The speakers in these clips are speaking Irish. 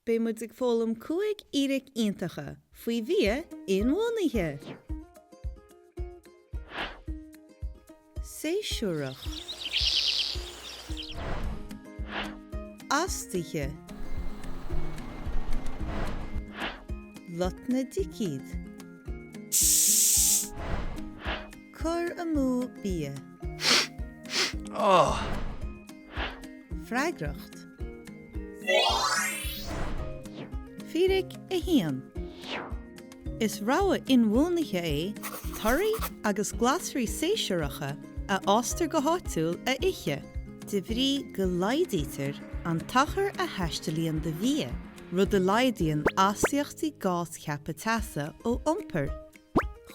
Beidh muid ag foghlaim 5 fhíric iontacha faoi bhia inbhuanaithe. Séasúrach. Astuithe. Lotnaidicíd. Cur amú bia. Freagracht. Fíric 1. Is rogha inbhuanaithe é torthaí agus glasraí séasúracha a fhástar go háitiúil a ithe, de bhrí go laghdaítear an t-achar a thaistealaíonn do bhia, rud a laghdaíonn astaíochtaí gás ceaptha teasa ó iompar.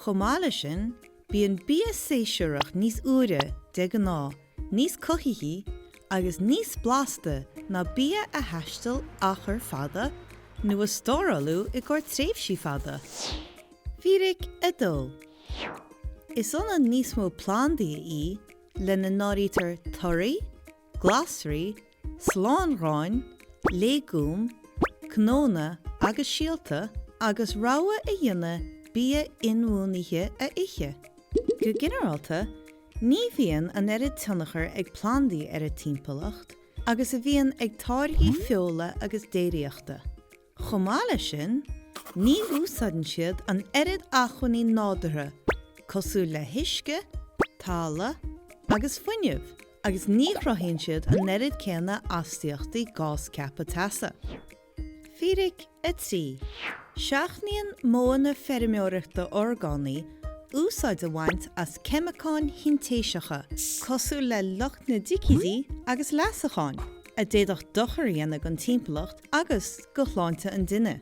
Chomh maith leis sin, bíonn bia séasúrach níos úire de ghnáth, níos cothaithí agus níos blasta ná bia a thaisteal achar fada nó a stóráladh i gcomhair tréimhsí fada. Fíric 2. Is ionann níos mó plandaí a ithe, lena n-áirítear torthaí, glasraí, slánghráin, léagúim, cnónna agus síolta, agus rogha a dhéanamh bia inbhuanaithe a ithe. Go ginearálta, ní bhíonn an oiread tionchair ag plandaí ar an timpeallacht agus a bhíonn ag táirgí feola agus déiríochta. Chomh maith leis sin, ní úsáideann siad an oiread acmhainní nádúrtha cosúil le huisce, talamh agus fuinneamh agus ní chruthaíonn siad an oiread céanna astaíochtaí gás ceaptha teasa. Fíric 3. Seachnaíonn modhanna feirmeoireachta orgánaí úsáid a bhaint as ceimiceáin shintéiseacha cosúil le lotnaidicídí agus leasacháin, a d'fhéadfadh dochar a dhéanamh don timpeallacht agus do shláinte an duine.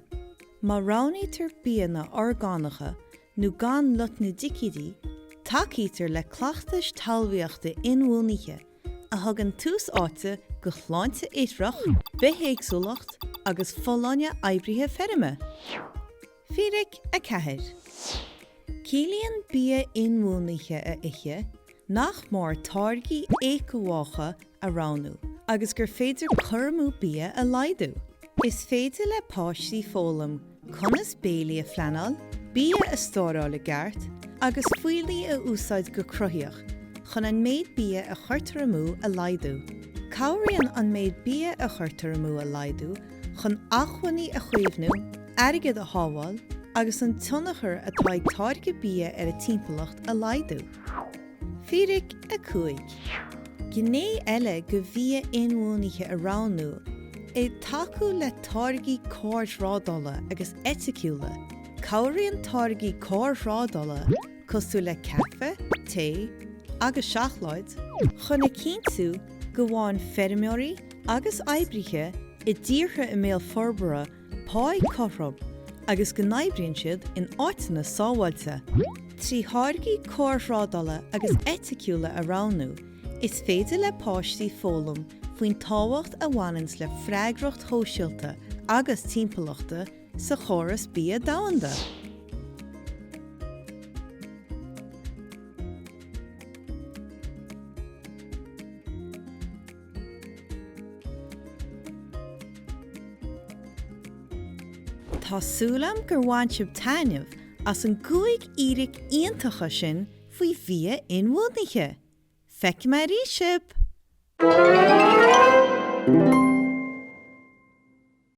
Má roghnaítear bianna orgánacha nó gan lotnaidicídí, tacaítear le cleachtais talmhaíochta inbhuanaithe a thugann tús áite do shláinte ithreach, bithéagsúlacht agus folláine oibrithe feirme. Fíric 4. Ciallaíonn bia inbhuanaithe a ithe nach mór táirgí éiceabhácha a roghnú agus gur féidir cur amú bia a laghdú. Is féidir le páistí foghlaim conas béilí a phleanáil, bia a stóráil i gceart agus fuílligh a úsáid go cruthaíoch chun an méid bia a chuirtear amú a laghdú. Cabhraíonn an méid bia a chuirtear amú a laghdú chun acmhainní a chaomhnú, airgead a shábháil agus an tionchar atá ag táirgeadh bia ar an timpeallacht a laghdú. Fíric 5. Gné eile de bhia inbhuanaithe a roghnú é tacú le táirgí cóirthrádála agus eiticiúla. Cabhraíonn táirgí cóirthrádála cosúil le caife, tae agus seacláid chun a chinntiú go bhfaigheann feirmeoirí agus oibrithe i dtíortha i mbéal forbartha páí cothrom agus go n-oibríonn siad in áiteanna sábháilte. Trí tháirgí cóirthrádála agus eiticiúla a roghnú, is féidir le páistí foghlaim faoin tábhacht a bhaineanns le freagracht shóisialta agus timpeallachta sa chóras bia domhanda. Tá súil agam gur bhain sibh taitneamh as an gcúig fhíric iontacha sin faoi bhia inbhuanaithe! Feicfidh mé arís sibh!